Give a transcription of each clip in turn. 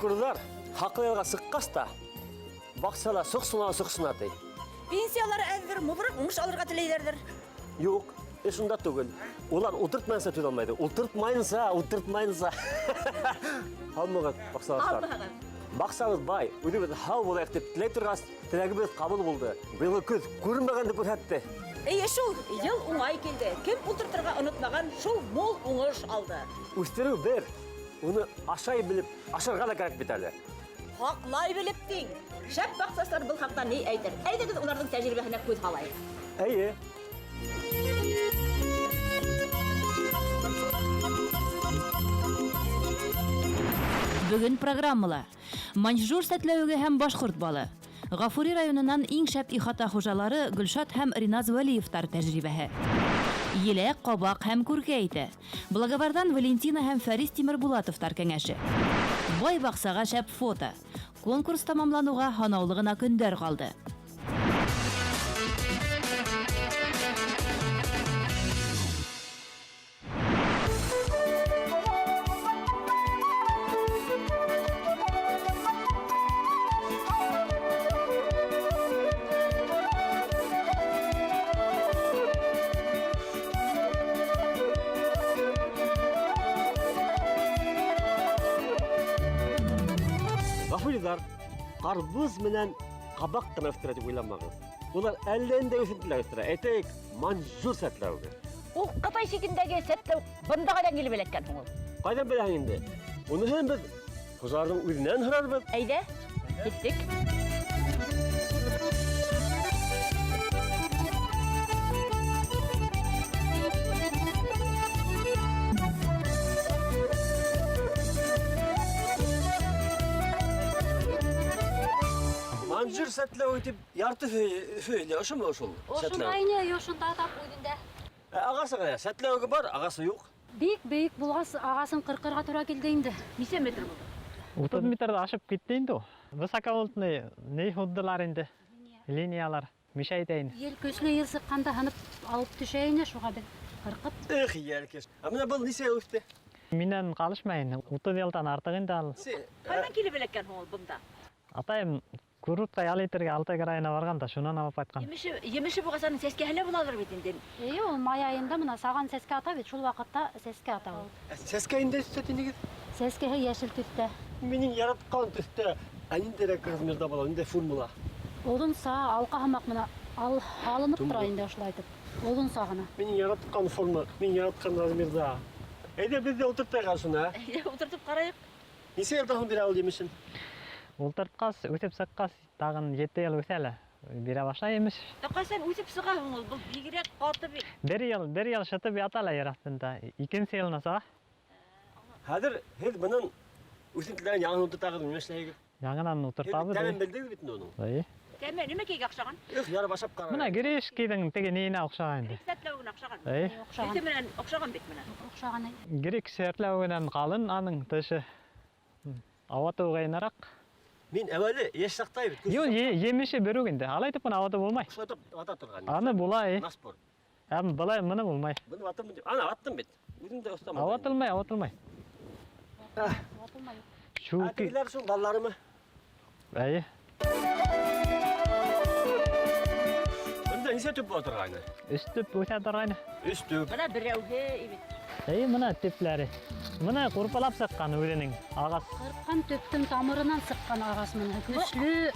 Башҡорҙар хаҡлы ялға сыҡҡас та баҡсала соҡсона соҡсона ти. Пенсиялары әҙҙер, мулыраҡ уңыш алырға теләйҙәрҙер. Юҡ, эш унда түгел. Улар ултыртмайынса түҙә алмайды. Ултыртмайынса, ултыртмайынса. Һаумыһығыҙ, баҡсалаштар. Һаумыһығыҙ. Баҡсабыҙ бай, үҙебеҙ һау булайыҡ тип теләй торғас, теләгебеҙ ҡабул булды. Быйылғы көҙ күренмәгәнде күрһәтте. Эйе шул, йыл уңай килде. Кем ултыртырға онотмаған, шул мул уңыш алды. Үҫтереү бер, уны ашай белеп, ашарға ла кәрәк бит әле. Һаҡлай белеп тиң. Шәп баҡсасылар был хаҡта ни әйтер? Әйҙәгеҙ уларҙың тәжрибәһенә күҙ һалайыҡ. Эйе. Бөгөн программала Маньчжур сәтләүеге һәм башҡорт балы. Ғафури районынан иң шәп ихата хужалары Гөлшат һәм Риназ Вәлиевтар тәжрибәһе. Еләк, ҡабаҡ һәм күркә ите. Благоварҙан Валентина һәм Фәрис Тимербулатовтар кәңәше. Бай баҡсаға шәп фото. Конкурс тамамланыуға һанаулы ғына көндәр ҡалды. Ғафуриҙар ҡарбуз менән ҡабаҡ ҡына үҫтерә тип уйламағыҙ. Улар әллә ниндәй үҫентеләр үҫтерә. Әйтәйек, маньчжур сәтләүеге. Ул Ҡытай ситендәге сәтләүек бында ҡайҙан килеп эләккән һуң ул? Ҡайҙан беләһең инде? Уныһын беҙ хужаларҙың үҙенән һорарбыҙ. Әйҙә, киттек. Маньчжур сәтләүеге тип ярты Өфө илә, ошомо ошол Ошонда сәтләүек? ине, ошонда тап үҙендә. Ә ағасы ҡайҙа? Сәтләүеге бар, ағасы юҡ. Бик бейек булғас, ағасын ҡырҡырға тура килде инде. Нисә метр булды? 30 метрҙы ашып китте инде ул. Высоковольтный ни һуҙҙылар инде. Линиялар. Мешай итә инде. Ел көслө ел сыҡҡанда һынып алып төшә ине, шуға беҙ ҡырҡып. Эх, йәлкеш. Ә менә был нисә йыл үҫте? Минән ҡалышмай инде. 30 йылдан артыҡ инде ал. Ҡайҙан килеп эләккән һуң ул бында? Атайым курортҡа ял итергә Алтай крайына барған да, шунан алып ҡайтҡан. Емеше, емеше булғас аның сәскәһе лә булалыр бит инде. Эйе, ул май айында мына саған сәскә ата бит, шул ваҡытта сәскә ата ул. Ә сәскә ниндәй төҫтә тинегеҙ? Сәскәһе йәшел төҫтә. Минең яратҡан төҫтә. Ә ниндәйерәк размерҙа була, ниндәй формала? Оҙонса, алҡа һымаҡ мына ал, алынып тора инде ошолай итеп. Оҙонса ғына. Минең яратҡан форма, мин яратҡан размерҙа. Әйҙә беҙ ҙә ултыртайыҡ әле шуны, ә? Әйҙә ултыртып ҡарайыҡ. Нисә йылдан һуң бирә ул емешен? Ултыртҡас, үҫеп сыҡҡас, тағын 7 йыл үҫә лә. Бирә башлай емеш. Ә ҡасан үҫеп сыға һуң ул? Был бигерәк ҡаты бит. Бер йыл, бер йыл шытып ята ла ер аҫтында. Икенсе йылына сыға. Хәҙер һеҙ бының үҫентеләрен яңынан ултыртағыҙ, нимә эшләйһегеҙ? Яңынан ултыртабыҙ. Тәмен белдегеҙ бит инде уның. Эйе. Тәме нимәкәйгә оҡшаған? Эх, ярып ашап ҡара. Мына гречкийҙың теге ниенә оҡшаған инде. Грек сәтләүегенә оҡшаған. Эйе. Оҡшаған. Төҫө менән оҡшаған бит мына. Оҡшаған. Грек сәтләүегенән ҡалын аның тышы. Ауатыуы ҡыйыныраҡ. Мин әүәле йәш саҡта бит. Юҡ, емеше бер үк инде. Алай итеп бына ауатыу булмай. Шулай итеп вата торған. Аны була, эйе. На спор. Һәм былай быны булмай. Быны ватырмын тип. Ана ваттым бит. Үҙем дә оҫтамын. Ауатылмай, ауатылмай. Ватылмай. Шул Ә тегеләр шул балларымы? Эйе. Бында нисә төп була торғайны? Өс төп үҫә торғайны. Өс төп. Бына берәүһе бит. Эйе, мына төпләре. Мына ҡурпалап сыҡҡан үҙенең ағас. Ҡырҡҡан төптөң тамырынан сыҡҡан ағас мына. Көслө.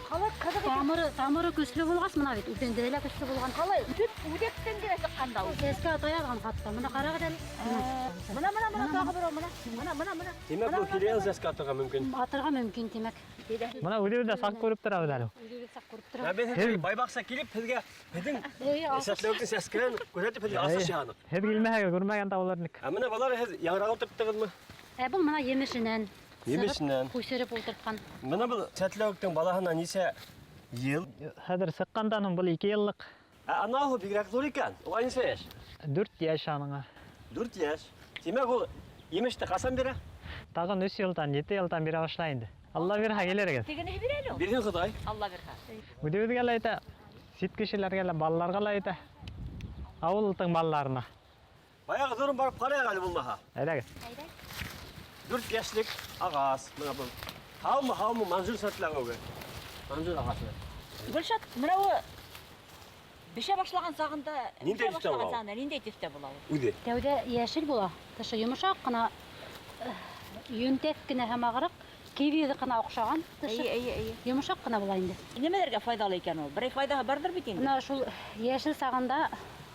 Ҡалай ҡыҙыҡ икән. Тамыры, тамыры көслө булғас мына бит, үҙендә лә көслө булған. Ҡалай төп үҙәктән генә сыҡҡан да ул. Сәскә ата яҙған хатта. Мына ҡарағыҙ әле. Мына, мына, мына тағы берәү, мына. Мына, мына, мына. Тимәк, был килә йыл сәскә атырға мөмкин. Атырға мөмкин, тимәк. Мына үҙебеҙ ҙә саҡ күреп торабыҙ әле. Үҙебеҙ саҡ күреп Ә торабыҙ. беҙ һеҙгә байбаҡса килеп, һеҙгә һеҙҙең Эйе, асыш. сәтләүектең сәскәләрен күрһәтеп, һеҙгә асыш яһаныҡ. Һеҙ килмәһәгеҙ, күрмәгән дә булыр инек. Ә мына былар һеҙ яңыраҡ ултырттығыҙмы? Ә был мына емешенән. Емешенән. Күсереп ултыртҡан. Мына был сәтләүектең балаһына нисә йыл? Хәҙер сыҡҡандан һуң был 2 йыллыҡ. Ә анауы бигерәк ҙур икән. Уға нисә йәш? 4 йәш аныңа. 4 йәш. Тимәк, ул емеште ҡасан бирә? Тағын 3 йылдан, 7 йылдан бирә башлай инде. Алла бирһә килергеҙ. Тегенеһе бирә әле ул. Бирһен Хоҙай. Алла бирһә. Үҙебеҙгә лә әйтә, сит кешеләргә лә, балаларға ла әйтә. Ауылдың балаларына. Баяғы ҙурын барып ҡарайыҡ әле булмаһа. Әйҙәгеҙ. Әйҙә. Дүрт йәшлек ағас. Менә был. Һаумы, һаумы, манжур сәтләүеге. Манжур ағасы. Гөлшат, мынауы бешә башлаған сағында, Ниндәй бешә төҫтә башлаған була ул? сағында ниндәй төҫтә була ул? Үҙе. Тәүҙә йәшел була, тышы йомшаҡ ҡына, йөнтәҫ кенә һәм ағыраҡ, кивиҙыҡына оҡшаған тышы. Эйе, эйе, эйе. Йомшаҡ ҡына була инде. Нимәләргә файҙалы икән ул? Берәй файҙаһы барҙыр бит инде. Бына шул йәшел сағында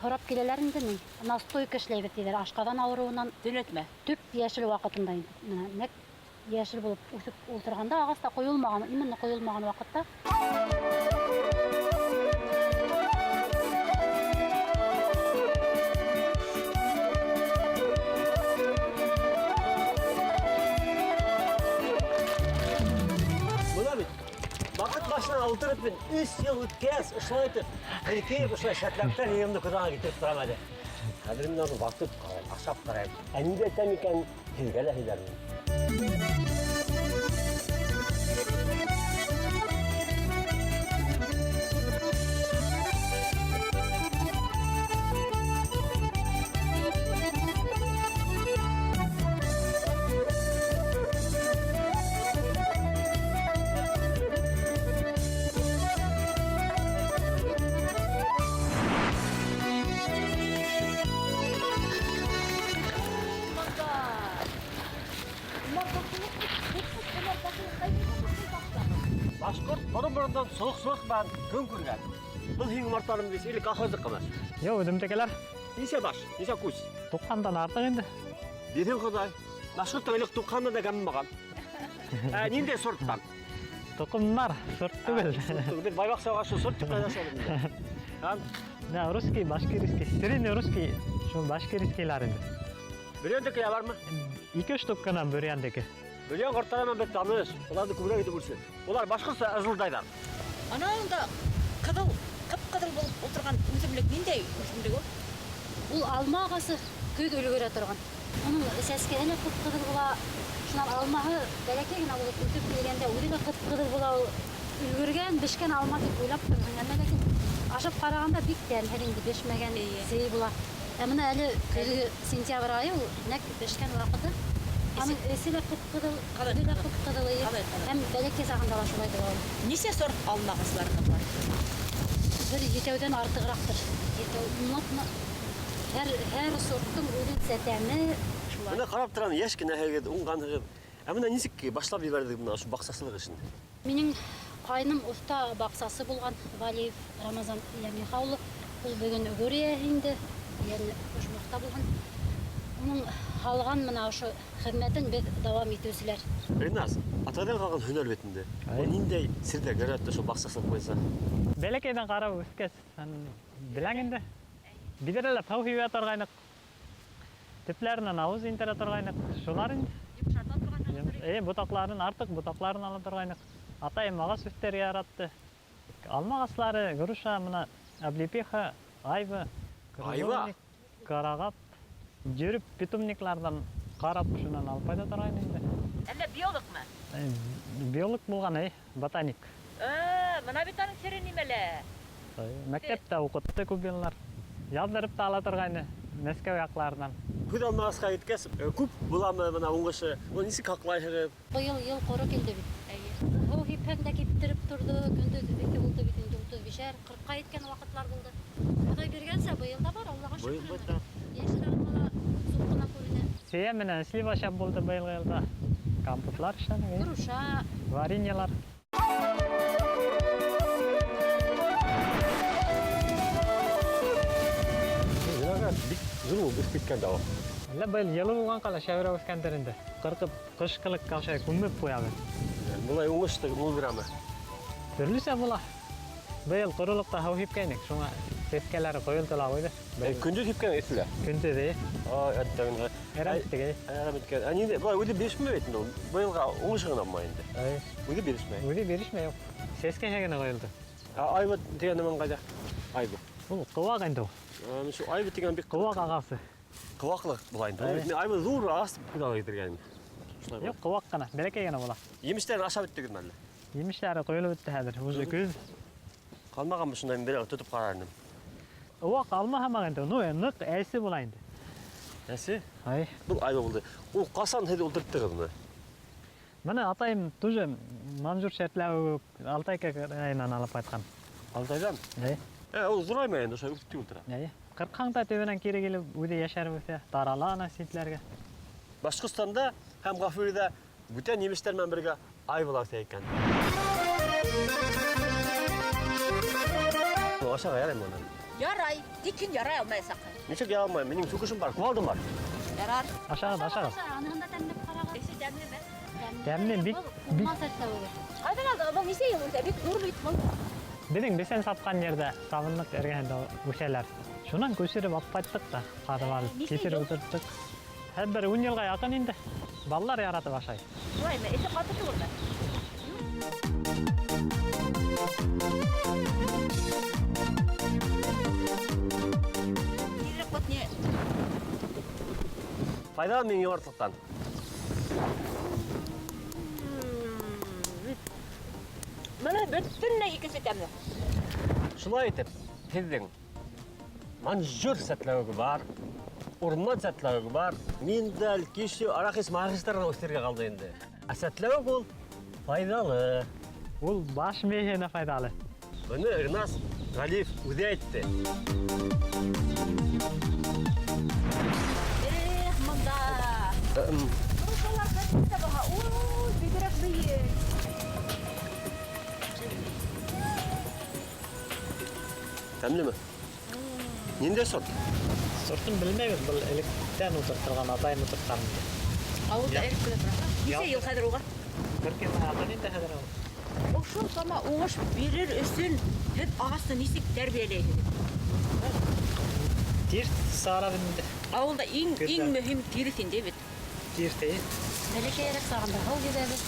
һорап киләләр инде ни. Настойка эшләйбеҙ тиҙәр, ашҡаҙан ауырыуынан. Төнәтмә. Төп йәшел ваҡытында инде. Бына нәҡ йәшел булып үҫеп ултырғанда, ағас та ҡойолмаған, именно ҡойолмаған ваҡытта. Бына бит ваҡыт башына ултырып мин өс йыл үткәс, ошолай итеп, һелкейеп, ошолай шәтләктәр йыйымды күҙ китереп торам әле. Хәҙер мин уны ватып ҡарайым, ашап ҡарайым. Ә ниндәй тәм икән, һеҙгә лә һөйләрмен. Башҡорт борон-борондан солоҡсолоҡ менән көн күргән. Был һинең умарталарың бит или колхоздыҡымы? Юҡ, үҙемдекеләр. Нисә баш, нисә күс? Туҡһандан артыҡ инде. Бирһен Хоҙай. Башҡорттың элек туҡһандан да кәмемәгән. Ә ниндәй сорттан? Тоҡомдар, сорт түгел. Сорт түгел. Беҙ байбаҡсаға шул сорт тип ҡайҙа инде. Һәм Да, русский, башкирский, средний русский, шул башкирскийлар инде. Бөрйәндеке лә бармы? Ике штук ҡына бөрйәндеке. Бөрйән ҡорттары менән беҙ таныш, уларҙы күберәк итеп үрсет. Улар башҡортса ызылдайҙар. Ана унда ҡыҙыл, ҡып-ҡыҙыл булып ултырған үҫемлек ниндәй үҫемлек ул? Ул алма ағасы көҙ өлгөрә торған. Уның сәскәһе лә ҡып-ҡыҙыл була. Шунан алмаһы бәләкәй генә булып үҫеп килгәндә үҙе лә ҡып-ҡыҙыл була ул. Өлгөргән, бешкән алма тип уйлап торһоң, әммә ләкин ашап ҡарағанда бик тәмһеҙ инде, бешмәгән сей була. Ә бына әле көҙгө сентябрь айы ул нәҡ бешкән ваҡыты. Аның эсе лә ҡып-ҡыҙыл, үҙе лә ҡып-ҡыҙыл эйе. Һәм бәләкәй сағында ла шулай була ул. Нисә сорт алма ағастарының бар? Бер етәүҙән артығыраҡтыр. Етәү, унлапмы? Һәр сорттың үҙенсә тәме. Шулай. Бына ҡарап торам, йәш кенәһегеҙ, уңғанһығыҙ. Ә бына нисек башлап ебәрҙегеҙ бына ошо баҡсасылыҡ эшен? Минең ҡайным оҫта баҡсасы булған Валиев Рамазан Ямиха улы. Ул бөгөн Гүрия инде, йәне ожмахта булған. Уның һалған бына ошо хеҙмәтен беҙ дауам итеүселәр. Риназ, атайҙан ҡалған һөнәр бит инде. Ай. Ул ниндәй серҙәр өйрәтте ошо баҡсасылыҡ буйынса? Бәләкәйҙән ҡарап үҫкәс, беләң инде. Биҙрәләп һыу һибә торғайныҡ. Төпләренән ауыҙ интерә торғайныҡ. Шулар инде. Йомшарта торғайныҡ. Эйе, ботаҡларын, артыҡ ботаҡларын ала торғайныҡ. Атайым ағас үҫтерергә яратты. Алма ағастары, груша, бына облепиха, айва, Айва? крыжовник, карағат. Йөрөп питомникларҙан ҡарап шунан алып ҡайта торғайны инде. Әллә биологмы? Биолог булған, эй, ботаник. Бына бит аның сере нимәлә? Мәктәптә уҡытты күп йыллар. Яҙҙырып та ала торғайны Мәскәү яҡларынан. Күҙ алмағасҡа еткәс, күп буламы бына уңышы? Уны нисек һаҡлайһығыҙ? Быйыл йыл ҡоро килде бит. Эйе. Һыу һипһәң дә киптереп торҙо, көндөҙ эҫе булды бит инде, утыҙ бишәр, ҡырҡҡа еткән ваҡытлар булды. Хоҙай биргәнсә, быйыл да бар, Аллаға Быйыл шөкөр. бар. Йәшел алма ла зур ҡына күренә. Сейә менән слива шәп булды быйылғы йылда. Компотлар эшләнек, эйе. Груша. Вареньелар. Бик ҙур булып үҫеп киткән дә ул. Әллә быйыл йылы булған ҡала шәберәк үҫкәндер инде. Ҡырҡып ҡыш ҡылыҡ ҡалша күмеп ҡуябыҙ. Былай уңышты мул бирәме? Төрлөсә була. Быйыл ҡоролоҡта һыу һипкәйнек, шуңа сәскәләре ҡойолдо ла ҡуйҙы. Көндөҙ һипкән эҫелә? Көндөҙ, эйе. Ай, әттәгенә. Әрәм иттек, эйе. Әрәм иткән. Ә ниндәй, былай үҙе бирешмәй бит инде ул. Быйылға уңышы ғына булмай инде. Эйе. Үҙе бирешмәй. Үҙе бирешмәй, юҡ. Сәскәһе генә ҡойолдо. Ә айва тигән нәмәң ҡайҙа? Айва. Ул ҡыуаҡ инде ул. Ә, мин шул айва тигән бик Ҡыуаҡ ағасы. Ҡыуаҡлыҡ була инде. Эйе. Мин айва ҙур ағас тип күҙ алдына килтергәнем. Шулай була. Юҡ, ҡыуаҡ ҡына, бәләкәй генә була. Емештәрен ашап бөттөгөҙмө әллә? Емештәре ҡойолоп бөттө хәҙер. Уже көҙ. Ҡалмағанмы шунда мин берәү тотоп ҡарар инем. Ыуаҡ алма һымаҡ инде. Ну, ныҡ әсе була инде. Әсе? Ай. Был айва булды. Ул ҡасан һеҙ ултырттығыҙ уны? Быны атайым тоже манжур сәтләүек Алтай крайынан алып ҡайтҡан. Алтайҙан? Әй. Ул ҙураймай инде, ошо үҫеп ултыра. Әй. Ҡырҡһаң да төбөнән кире килеп үҙе йәшәреп үҫә, тарала ана ситләргә. Башҡортостанда һәм Ғафуриҙа бүтән емештәр менән бергә айва ла үҫә икән. Ашарға яраймы уны? Ярай, тик һин ярай алмаясаҡһың. Нисек ярай алмайым? Минең сүкешем бар, кувалдым бар. Ярар. Ашағыҙ, ашағыҙ. Аныһын да тәмләп ҡарағыҙ. Эсе тәмлеме? Тәмле, бик, бик. Урман сәтләүеге. Ҡайҙан алдығыҙ? Был нисә йыл үҫә? Бик ҙур бит был. Беҙҙең бесән сапҡан ерҙә сабынлыҡ эргәһендә үҫәләр. Шунан күсереп алып ҡайттыҡ та, ҡаҙып алып, Нисә китереп йыл? ултырттыҡ. Һәр бер 10 йылға яҡын инде. Балалар яратып ашай. Шулаймы? Эсе ҡаты түгелме? Тиҙерәк вот не. Файҙалан минең йомартлыҡтан. Бына бөтөнләй икенсе тәмле. Шулай итеп, һеҙҙең манжур сәтләүеге бар, урман сәтләүеге бар, миндаль, кишью, арахис, марахистар ғына үҫтерергә ҡалды инде. Ә сәтләүек ул файҙалы. Ул баш мейеһенә файҙалы. Быны Риназ Ғәлиев үҙе әйтте. Эх, мында. Грушалар хәтта баһа. Ой, бигерәк бейек. Тәмлеме? Ниндәй сорт? Сортын белмәйбеҙ, был электән ултыртылған, атайым ултыртҡан инде. Ауылда элек кенә тора. Нисә йыл хәҙер уға? Бер кем яҡын инде хәҙер ул. Ошо сама уңыш бирер өсөн һеҙ ағасты нисек тәрбиәләйһегеҙ? Тир сығарабыҙ инде. Ауылда Көтә. иң мөһим тиреҫ инде бит. Тир тейе. Бәләкәйерәк сағында һыу һибәбеҙ.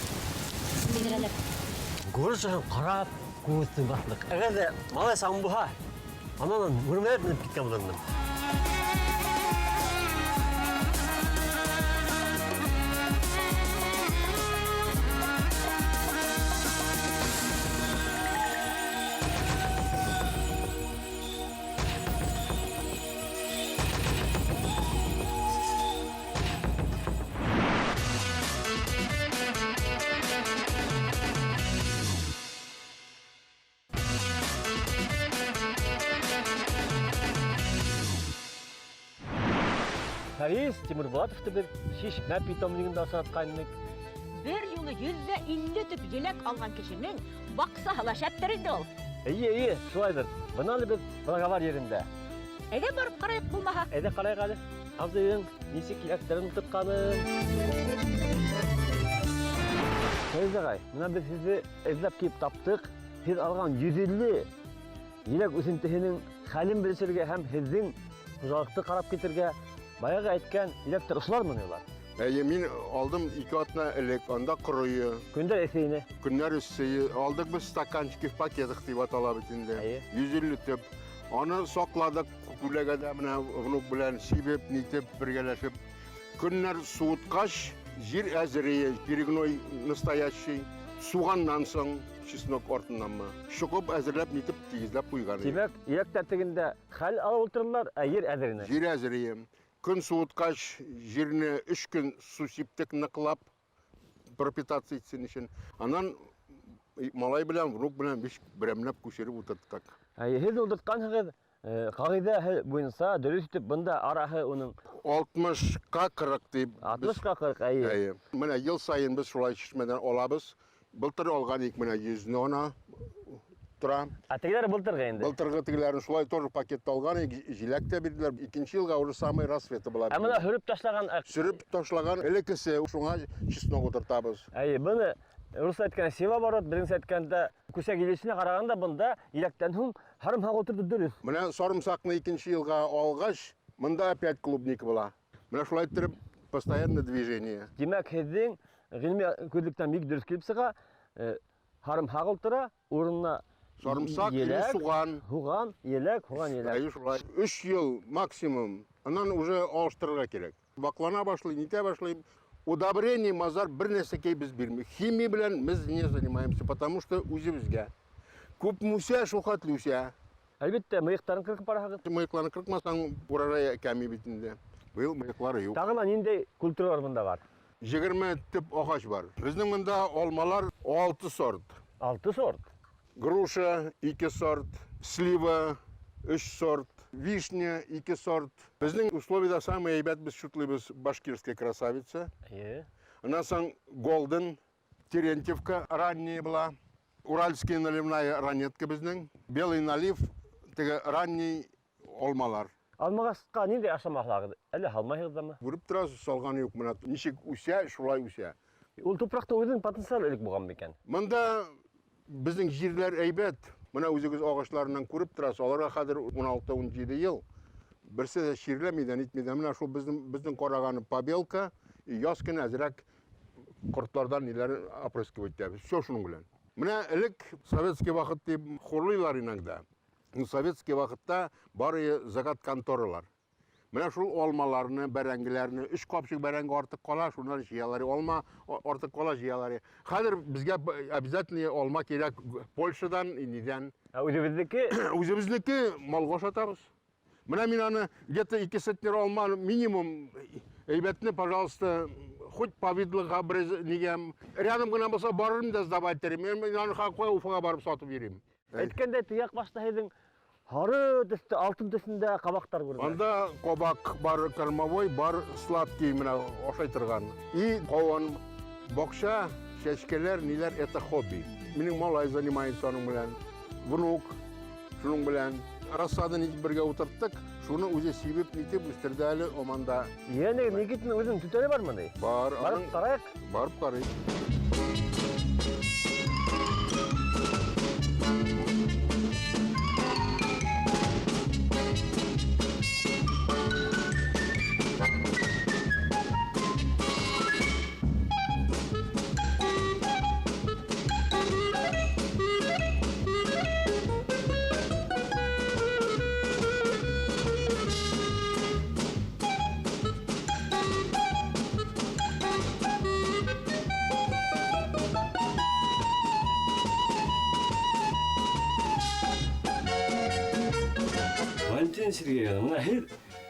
Бигерәләп. Грушаһын ҡарап, күҙ туймаҫлыҡ. Әгәр ҙә малай сағым булһа, ананан үрмәләп менеп киткән булыр инем. Фәрис Тимербулатовты беҙ Шишмә питомнигында осратҡайныҡ. Бер юлы 150 төп еләк алған кешенең баҡсаһы ла шәптер инде ул. Эйе, эйе, шулайҙыр. Бына әле беҙ Благовар ерендә. Әйҙә барып ҡарайыҡ булмаһа. Әйҙә ҡарайыҡ әле. Абзыйҙың нисек еләктәрен ултыртҡанын. Фәрис ағай, бына беҙ һеҙҙе эҙләп килеп таптыҡ. Һеҙ алған 150 еләк үҫентеһенең хәлен белешергә һәм һеҙҙең хужалыҡты ҡарап китергә. Баяғы әйткән еләктәр ошолармы ни улар? Әйе, мин алдым 2 атна элек, анда ҡоройо. Көндәр эҫе ине. Көндәр эҫе. Алдыҡ беҙ стаканчики в пакетах тип атала бит инде. Әйе. 150 төп. Аны саҡланыҡ күләгәдә менә внук белән сибеп, нитеп, бергәләшеп. Көннәр суытҡас, җир әзер, перегной настоящий. Суғаннан соң, чеснок артыннанмы? Шоҡоп әҙерләп, нитеп, тигеҙләп ҡуйған. Тимәк, еләктәр тегендә хәл алып ултыралар, ә ер әҙер ине. Җир әҙер ине. Көн суытҡас, җирне 3 көн су сиптек ныҡлап, пропитаться итсен өсөн. Анан малай белән, внук белән биш берәмләп күсереп ултырттыҡ. Әйе, һеҙ ултыртҡанһығыҙ, ҡағиҙә буйынса дөрөҫ итеп бында араһы уның Алтмышҡа ҡырыҡ тип без Алтмышҡа ҡырыҡ, әйе. Әйе. Менә йыл сайын беҙ шулай шишмәдән алабыҙ. Былтыр алған идек менә йөҙне ана тора. Ә тегеләре былтырғы инде? Былтырғы тегеләрен шулай тоже пакетта алған идек, җиләк тә бирделәр. Икенче йылға уже самый рассветы була. Ә бына һөрөп ташлаған, ә Сөрөп ташлаған элеккесе, шуңа чеснок ултыртабыҙ. Әйе, быны рус әйткәндә севооборот, беренсе әйткәндә күсәк илешенә ҡарағанда бында еләктән һуң һарымһаҡ ултыртыу дөрөҫ. Менә сарымсаҡны икенче йылға алғас, монда опять клубника була. Менә шулай иттереп постоянно движение. Тимәк, һеҙҙең ғилми күҙлектән бик дөрөҫ килеп сыға. Һарымһаҡ ултыра, урынына Сарымсаҡ или еләк, суған. Һуған, еләк, һуған, еләк. Әйе, шулай. 3 йыл максимум, анан уже алыштырырға кәрәк. Ваклана башлай, нитә башлай. Удобрение мазар бер нәрсәкәй без бирми. Химия белән без не занимаемся, потому что үзебезгә. Күп үсә, шул хәтле үсә. Әлбиттә, мыйыҡтарын ҡырҡып бараһығыҙ. Мыйыҡларын ҡырҡмаһаң, урожай кәмей бит инде. Быйыл мыйыҡлары юҡ. Тағы ла ниндәй культуралар бында бар? 20 төп ағас бар. Беҙҙең бында алмалар 6 сорт. 6 сорт. Груша 2 сорт, слива 3 сорт, вишня 2 сорт. Беҙҙең условияда самый әйбәт беҙ шутлайбыҙ башкирская красавица. Эйе. Аннан һуң голден, Терентьевка ранняя была, уральская наливная ранетка беҙҙең, белый налив, теге ранний алмалар. Алмағасҡа ниндәй ашлама һалағыҙ? Әллә һалмайһығыҙ ҙамы? Күреп торасыз, салғаны юҡ. Мына нисек үҫә, шулай үҫә. Ул тупраҡта үҙенең потенциалы элек булған микән? Мында беҙҙең ерҙәр әйбәт. Мына үҙегеҙ ағастарынан күреп торасыз. Аларға хәҙер 16-17 йыл. Берсе дә сирләмәй ҙә, нитмәй ҙә. Мына шул беҙҙең ҡарағаны побелка, яҙ көнө әҙерәк ҡорттарҙан ниләр опрыскивать итәбеҙ. Всё шуның белән. Мына элек советский ваҡыт тип хурлыйлар иногда. Советский ваҡытта бары загад конторалар. Мына шул алмаларны, бәрәңгеләрне, 3 ҡапсыҡ бәрәңге артыҡ ҡала, шунан йыялар, алма артыҡ ҡала, йыялар. Хәҙер беҙгә обязательно алма кәрәк Польшадан, нидән. Ә үҙебеҙҙеке? Үҙебеҙҙеке малға ашатабыҙ. Мына мин аны где-то 2 центнер алма минимум әйбәтне, пожалуйста, хоть повидлыға бер нигә. Рядом гына булса барырмын да сдавать итәр. Мин аны ҡая Уфаға барып сатып йөрөйм. Әйткәндәй, тояҡ башта һеҙҙең һары төҫтө, алтын төҫөндә ҡабаҡтар күренә. Анда ҡабаҡ бар, кормовой бар, сладкий менә ашай торған. И ҡауын, баҡса, сәскәләр, ниләр, это хобби. Минең малай занимается аның белән, внук шуның белән. Рассаданы нитеп бергә ултырттыҡ, шуны үҙе сибеп, нитеп үҫтерҙе әле оманда. Йәнә Никитин үҙенең түтәле бармы ни? Бар, Барып аның ҡарайыҡ. Барып ҡарайыҡ. Валентина Сергеевна, мына һеҙ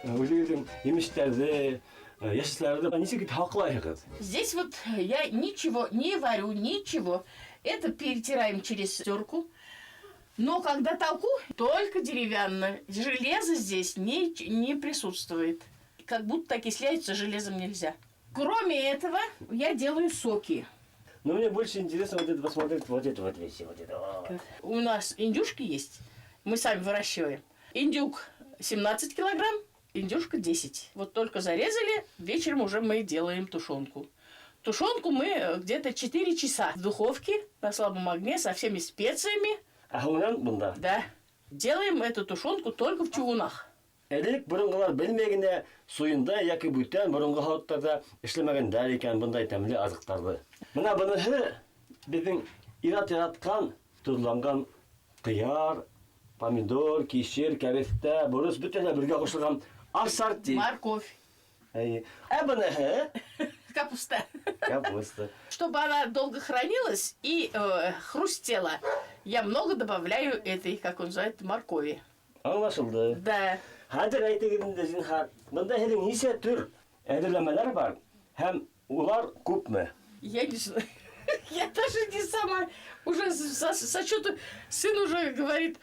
үҙегеҙҙең емештәрҙе, йәшелсәләрҙе нисек итеп һаҡлайһығыҙ? Здесь вот я ничего не варю, ничего. Это перетираем через терку. Но когда толку, только деревянно. Железо здесь не присутствует. Как будто окисляется, железом нельзя. Кроме этого, я делаю соки. Но мне больше интересно вот это посмотреть, вот это вот вещи, вот это вот. У нас индюшки есть, мы сами выращиваем. Индюк 17 килограмм, индюшка 10. Вот только зарезали, вечером уже мы делаем тушенку. Тушенку мы где-то 4 часа в духовке на слабом огне со всеми специями. А унан бында? Да. Делаем эту тушенку только в чугунах. Элек боронғолар белмәй генә суйында йәки бүтән боронғо һауыттарҙа эшләмәгәндәр икән бындай тәмле аҙыҡтарҙы. Мына быныһы беҙҙең ир-ат яратҡан тоҙланған ҡыяр, помидор, кишер, кәбеҫтә, борос бөтәһе лә бергә ҡушылған ассорти. Морковь. Әйе. Ә быныһы? Капуста. Капуста. Чтобы она долго хранилась и хрустела, я много добавляю этой, как он называет, моркови. Аңлашылды. Да. Хәҙер әйтегеҙ инде, зинһар, бында һеҙҙең нисә төр әҙерләмәләр бар һәм улар күпме? Я не знаю. Я даже не сама уже со счету сын уже говорит: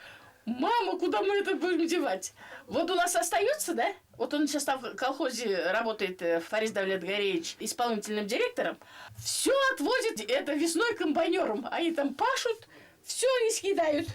мама, куда мы это будем девать? Вот у нас остается, да? Вот он сейчас там в колхозе работает, Фарис Давлетгареевич, исполнительным директором. Все отвозит это весной комбайнерам. Они там пашут, все они съедают.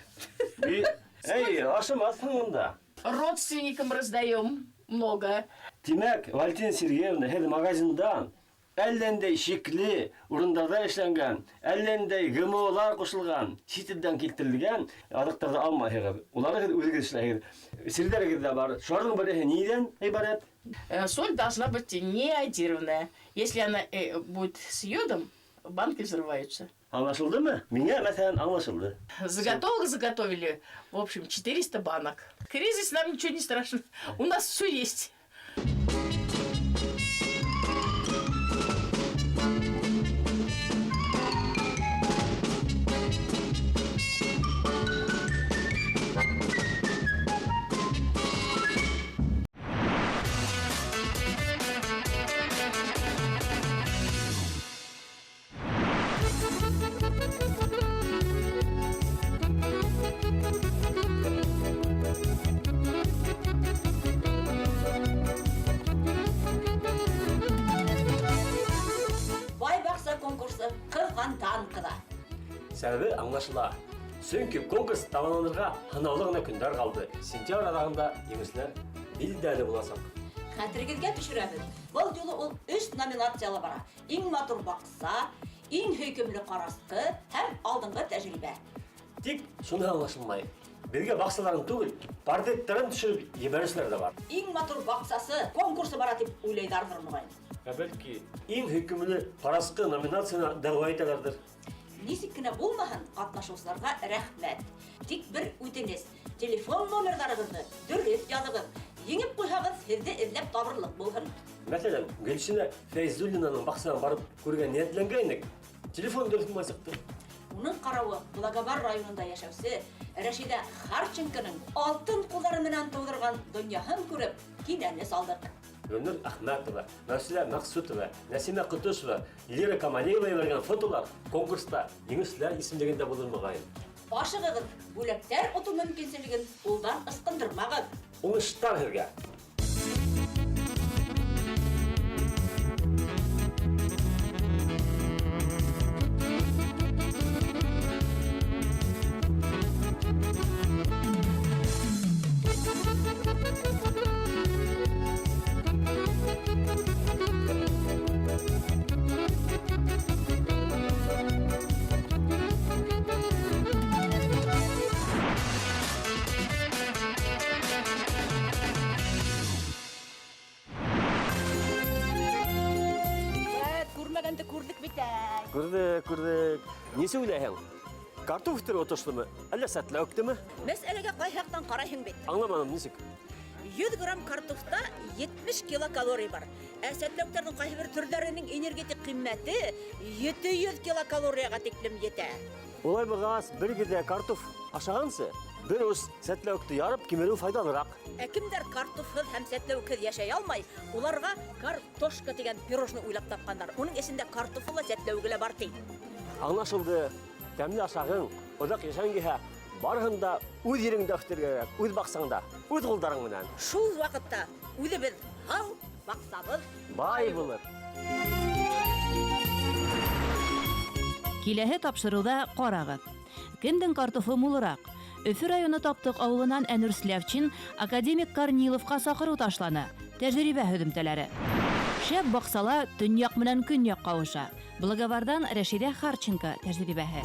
И, эй, ашамаҫһың унда. Родственникам раздаем много. Тимәк, Валентина Сергеевна, һеҙ магазиндан әллә ниндәй шикле урындарҙа эшләнгән, әллә ниндәй ГМОлар ҡушылған, сит илдән килтерелгән аҙыҡтарҙы алмайһығыҙ. Уларҙы һеҙ үҙегеҙ эшләйһегеҙ. Серҙәрегеҙ ҙә бар. Шуларҙың береһе ниҙән ғибәрәт? Соль должна быть нейодированная. Если она будет с йодом, банки взрываются. Аңлашылдымы? Миңә, мәҫәлән, аңлашылды. Заготовок заготовили, в общем, 400 банок. Кризис нам ничего не страшно. У нас все есть. Сәбәбе аңлашыла. Сөнки конкурс тамамланырға һанаулы ғына көндәр ҡалды. Сентябрь аҙағында еңеүселәр билдәле буласаҡ. Хәтерегеҙгә төшөрәбеҙ. Был юлы ул өс номинацияла бара. Иң матур баҡса, иң һөйкөмлө ҡарасҡы һәм алдынғы тәжрибә. Тик шуныһы аңлашылмай. Беҙгә баҡсаларын түгел, портреттарын төшөрөп ебәреүселәр ҙә бар. Иң матур баҡсасы конкурсы бара тип уйлайҙарҙыр моғайын. Ә бәлки иң һөйкөмлө ҡарасҡы номинацияһына дәғүә итәләрҙер. Нисек кенә булмаһын, ҡатнашыусыларға рәхмәт. Тик бер үтенес, телефон номерҙарығыҙҙы дөрөҫ яҙығыҙ. Еңеп ҡуйһағыҙ, һеҙҙе эҙләп табырлыҡ булһын. Мәҫәлән, Гөлсинә Фәйзуллинаның баҡсаһына барып күрергә ниәтләнгәйнек, телефон дөрөҫ булмай сыҡты. Уның ҡарауы Благовар районында йәшәүсе Рәшиҙә Харченконың алтын ҡулдары менән тыуҙырған донъяһын күреп, кинәнес алдыҡ. Гөлнур Әхмәтова, Мәүсилә Мәҡсүтова, Нәсимә Ҡотошова, Лира Камалиева ебәргән фотолар конкурста еңеүселәр исемлегендә булыр моғайын. Ашығығыҙ, бүләктәр отоу мөмкинселеген ҡулдан ысҡындырмағыҙ. Уңыштар һеҙгә! Вәт, күрмәгәнде күрҙек бит әй. Күрҙек, күрҙек. Нисек уйлайһың? Картоф үҫтереү отошломо, әллә сәтләүектеме? Мәсьәләгә ҡайһы яҡтан ҡарайһың бит. Аңламаным, нисек? 100 грамм картофта 70 килокалорий бар. Ә сәтләүектәрҙең ҡайһы бер төрҙәренең энергетик ҡиммәте 700 килокалорияға тиклем етә. Улай булғас, бер гиҙә картоф ашағансы, бер ус сәтләүекте ярып кимереү файҙалыраҡ. Ә кемдәр картофһыҙ һәм сәтләүекһеҙ йәшәй алмай, уларға картошка тигән пирожный уйлап тапҡандар. Уның эсендә картофы ла, сәтләүеге лә бар ти. Аңлашылды. Тәмле ашағың, оҙаҡ йәшәгең килһә, барыһын да үҙ ереңдә үҫтерергә кәрәк, үҙ баҡсаңда, үҙ ҡулдарың менән. Шул ваҡытта үҙебеҙ һау, баҡсабыҙ бай булыр. Киләһе тапшырыуҙа ҡарағыҙ. Кемдең картофы мулыраҡ? Өфө районы Таптыҡ ауылынан Әнүр Слявчин академик Корниловҡа саҡырыу ташланы. Тәжрибә һөҙөмтәләре. Шәп баҡсала төньяҡ менән көньяҡ ҡауыша. Благоварҙан Рәшиҙә Харченко тәжрибәһе.